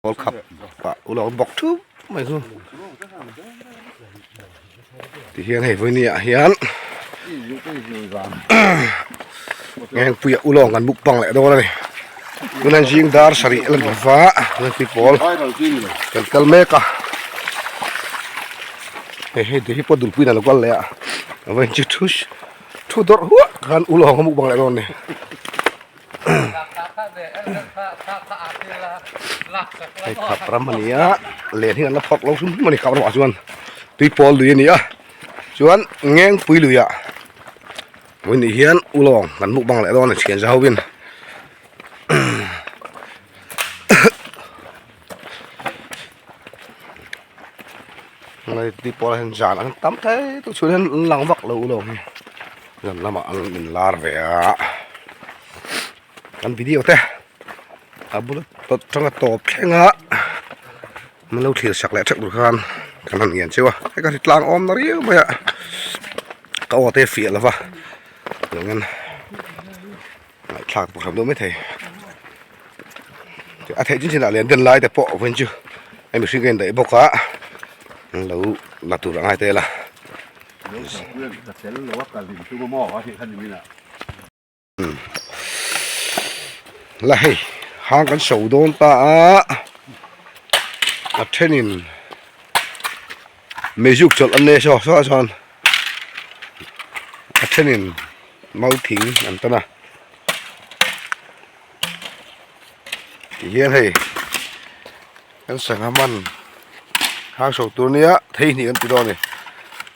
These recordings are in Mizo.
Pawl khap pah ulawng bawk thup mai chu tihian hei vawinia ah hian Ngengpuia ulawng kan mukbang leh dawn a ni tuna zing dar sarih a la ni va Ngengpui pawl kan kal mek a hei hei te hi pawh dulpuiin a lo kal leh a vawiin chu thu thu dawrh huah khan ulawng a mukbang leh dawn a ni. Hei khap ram a ni a len hi an la phawrh lo hrim hrim a ni khap ramah chuan tui pawl lui a ni a chuan ngengpui luiah vawiin ni hian ulawng kan mukbang leh dawn a ni thian za hovin tui pawl ah hian zan an tam thei tu chhun hian an lang vak lo ulawng hi. Zan lamah an inlar ve a kan video te a bula tanga tawp thleng a min lo thlir sak leh theuh tur khan kan han ngen cheu a hei ka hritlang awm na riau mai a ka aw te fiah lova engin ngaihthlak pawh hrep deuh maithei a theih chin chinah lian den lai te pawh vawiin chu hei mihring ka indaih bawk a an lo la tur a ngai tel a. La hei hang kan so dawn ta a a thenin meiziuk chawlh an nei a saw saw ah chuan a thenin mau thing an tan a tihian hei Kan sangha man hang so tur nia thei hnih kan ti dawn a ni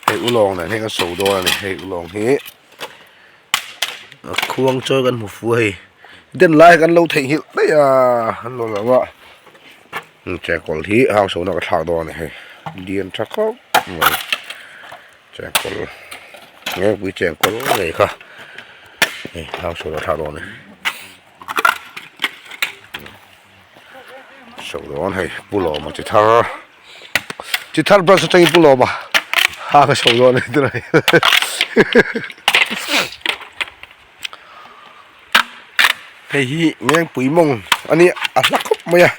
hei ulawng nen hian kan so dawn a ni hei ulawng hi khuang chawi kan hmu fu a hei den lai kan lo theihnghilh daih a an lo lo a chengkawl hi hang so na ka thlak dawn a ni hei lian tha khawp mai chengkawl ngengpui chengkawl ngei kha hei hang so na thlak dawn a ni. So dawn hei pu lawma chi thar chi thar brush atangin pu lawma ha ka so dawn a ni tunah hian hei hi ngengpui mawng a nia a hla khawp mai a.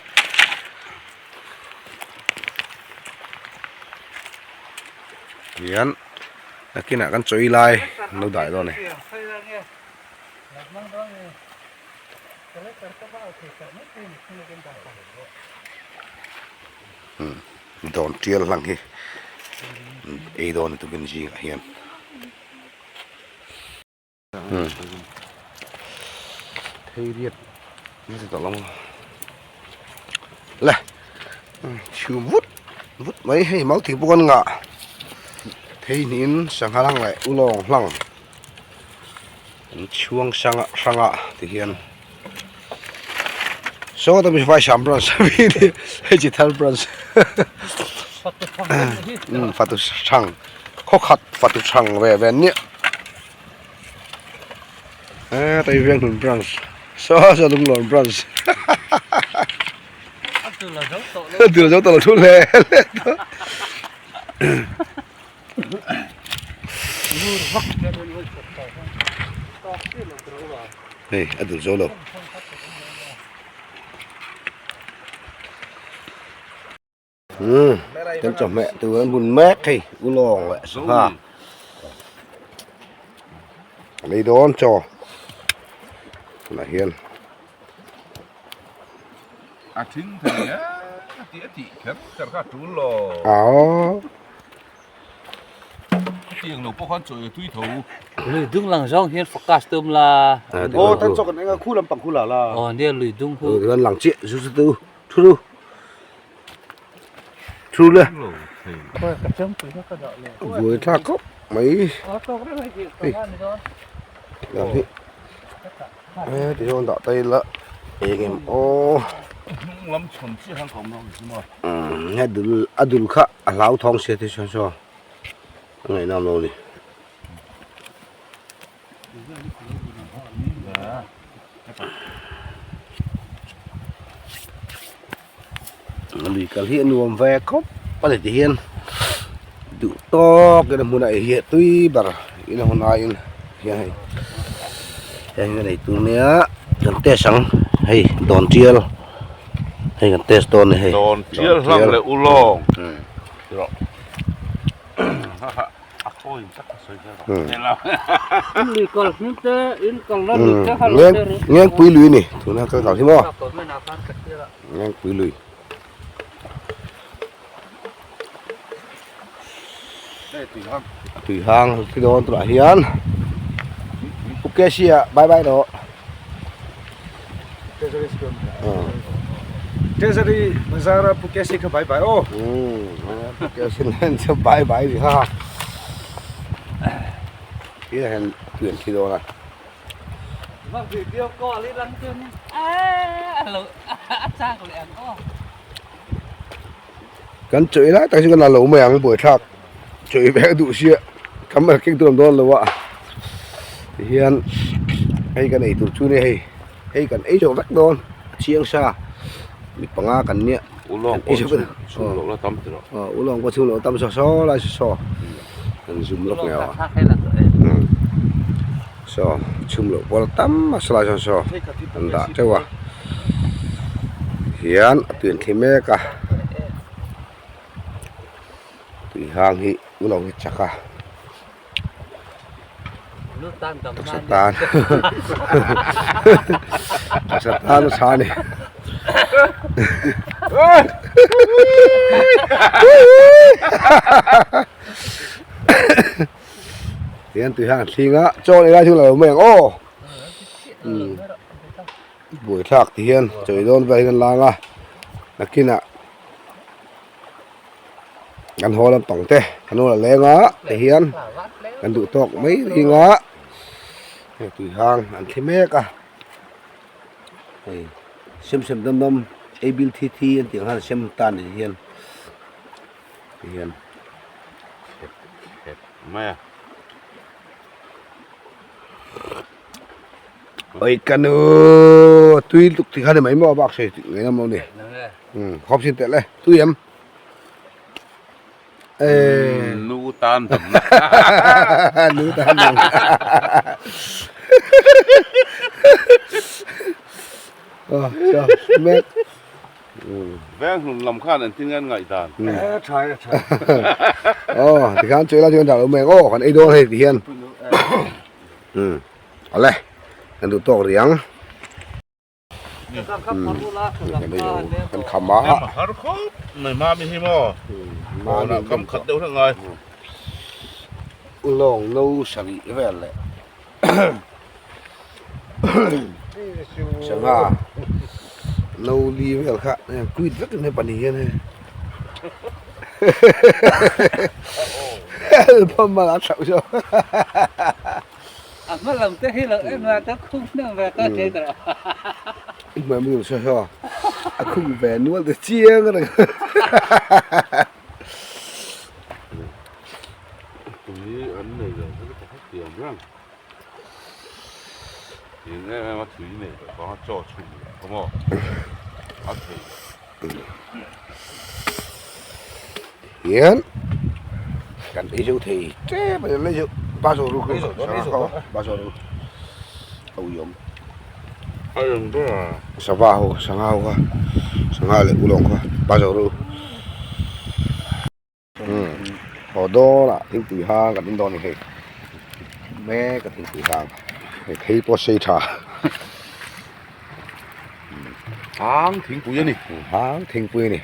Hian nakinah kan chawi lai an lo dai dawn a ni. Dawn tial hlang hi ei dawn a tukin zingah hian thei riat nasa tawh lo le chhum vut vut mai hei mau thing pawh kan ngah thei hnihin sangha hlang leh ulawng hlang. An chhuang hrang hrang a ti hian saw ta mi vai sam branch ami ni hei chi thar branch um fatu hrang khaw khat fatu hrang ve ve an nia e tai veng hnun branch saw saw lunglawn branch a dul zo tawh lo thu hle hle tawh. Hei a dul zo lo. Umm kan chawhmeh tur an hun mek hei ulawng leh sangha a nei dawn chaw tunah hian. A thing thei a ti a tih kher kher kha a tul lo. Aw. Tiang lo pawh khan chawi a tui tho. Lui dung lang zawng hian focus tum la. Aw tan chawk an enga khu lampang khu la la. Aw nia lui dung khu. Kan lang chiah zu zu tu thu ru. Thu le. Buai thlak khawp mai. Hei. Hi. E ti hian dah ta ila eng em aw. Hnung lam chhawn chiah khan ka awm lo ni maw. A dul a dul kha a hlauthawng sia te chuan saw a ngaihnawm lo ni. Lui kal hi a nuam ve khawp a ni ti hian duh tawk in a hmunah hi tui ber in a hun aiin hian hei heng hi a nei tur nia kan test ang hei dawn tial. Hei kan test dawn a ni hei. Dawn thial hlang leh ulawng. Ngengpui lui a ni tuna kan kal hi maw Ngengpui lui. Tui hang thi dawn tunah hian Pu Kesia bye bye rawh. Treasury bazar a Pu Kesi kha bye bye aw. Pu Kesi nen chu bye bye ri kha. Tia hian tui an thi dawn a. Vâng video call i lang chuan a lo a chak leh ang aw. Kan chawih lai tak chu kan la lo mai ang buaithlak chawih vek duh sia camera keng tur an dawn lo a tihian hei kan ei tur chu ni hei hei kan ei zawh vek dawn a chiang sa mi panga kan nia Ulawng pawh chhung loh la tam ti rawh aw ulawng pawh chhung loh tam saw saw lai saw saw kan zoom lawk nge aw saw chhum loh pawh la tam a saw lai sawn saw an dah teuh a hian a tui an thli mek a tui hang hi ulawng hi chak a taksa tan taksa tan a tha a ni. Tihian tui hang an thling a chaw ei lai chu la lo mai ang aw buaithlak tihian chawi dawn vel hian an lang a nakinah kan haw lampang te kan lo la leng a tihian kan duh tawk mai ring a hei tui hang an thli mek a hei sem sem dam dam ei bil thi thi an tih ang khan sem tan ni hian tihian. Oi ka nu tui tuk ti kha ni mai maw bak sei ngai ngam lo ni khawp sin teh le tui em nu tan dam na nu tan dam na Veng hlun lam khan engtin nge an ngaih dan? A tha e, a tha. Aw, tikhan chawi lai chu kan dah lo mai ang aw, kan ei dawn hei ti hian. Umm, awle, kan duh tawk rih ang. Kan kham a. Em har khawp mai mami hi maw? Mami kam khat deuh hlek ngai. Lawng no sarih vel leh. Sangha no li vel kha quit vek in hei pahnih hian hei album a la thlauh zawk a hma lam te hi lo en ve ta khum deuh ve ta che ta i hmai mu saw saw a khum ve nual te chiang a Tui an nei lo chu ka hre thiam reng. Tin em em a tui nei loh vanga chaw chhum leh kha maw a thei loh. Hian kan ei zo thei tlem a ni lai chu ba zawh ru ba zawh ru a uiawm. A eng ber a. Sava ho sangha ho kha sangha leh ulawng kha ba zawh ru. Haw dawn ah thingpui hang kan in dawn a ni hei mek a thingpui hang hei phei pawh a sei tha hang thingpui a ni hang thingpui a ni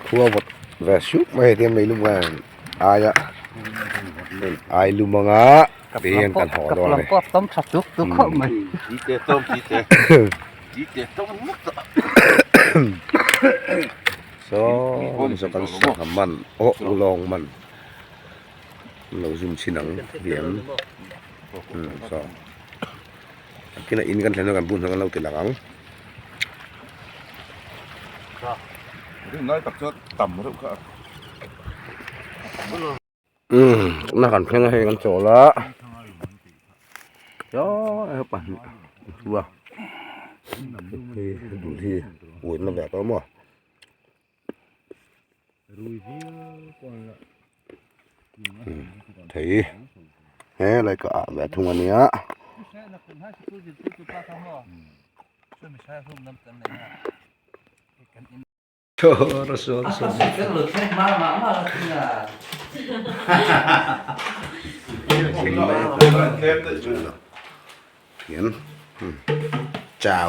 khua vawt ve sup mai hei tiang meilum hian aia ai lum anga ti hian kan haw dawn a ni. Saw saw kan sangha man aw ulawng man an lo zoom chhin ang hliam umm saw kinah in kan thlen a kan bun kan lo ti lang ang. Umm tunah kan thleng a hei kan chawl a saw hei pahnih an thu a hei dul hi uaina ve tawh maw thei he lai ka ah ve thung ania. Chào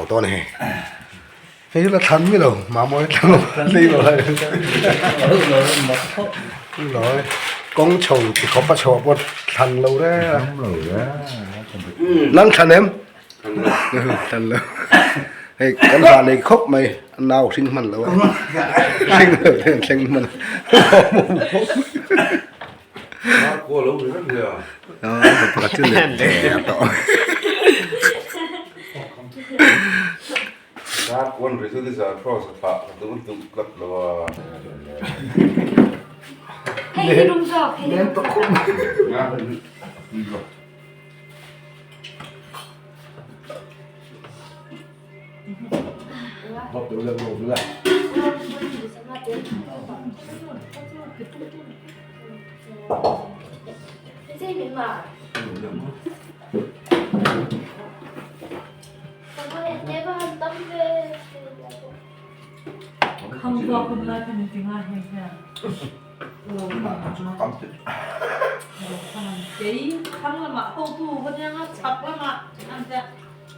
to này. Thế là thắn cái đầu mà mỗi thằng đi rồi. Rồi, con trầu thì có bắt trầu bớt thằng lâu đấy. Nắng thằng em. Thằng lâu. Hey, kan van nei khawp mai a nau hring hman lo a hring lo hian thleng hman a pakhat chu leh teh tawh nem tawh khawp mai.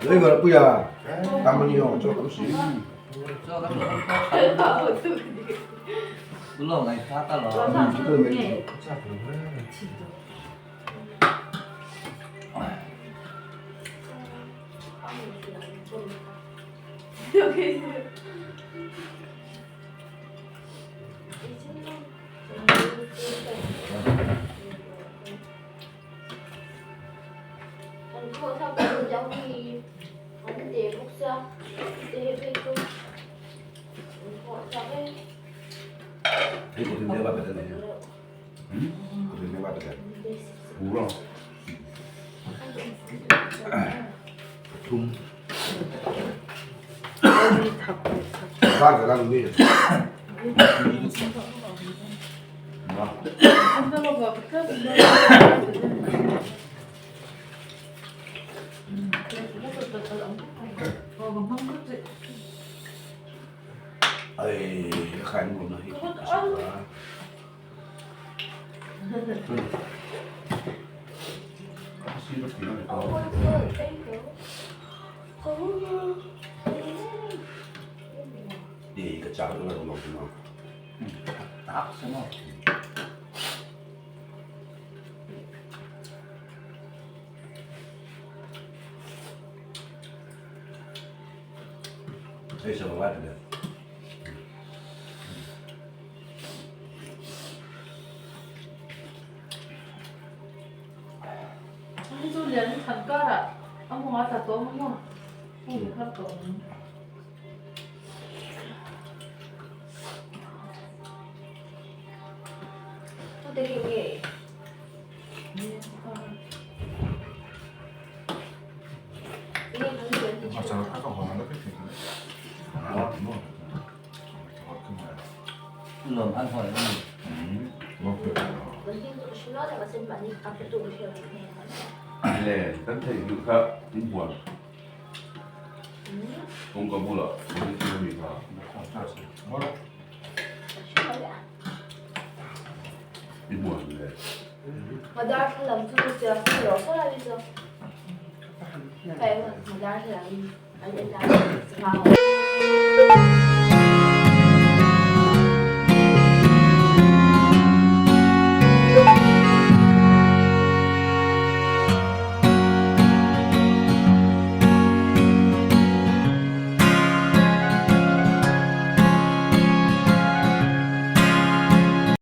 Lấy người bây giờ tao bao nhiêu cho cũng xí.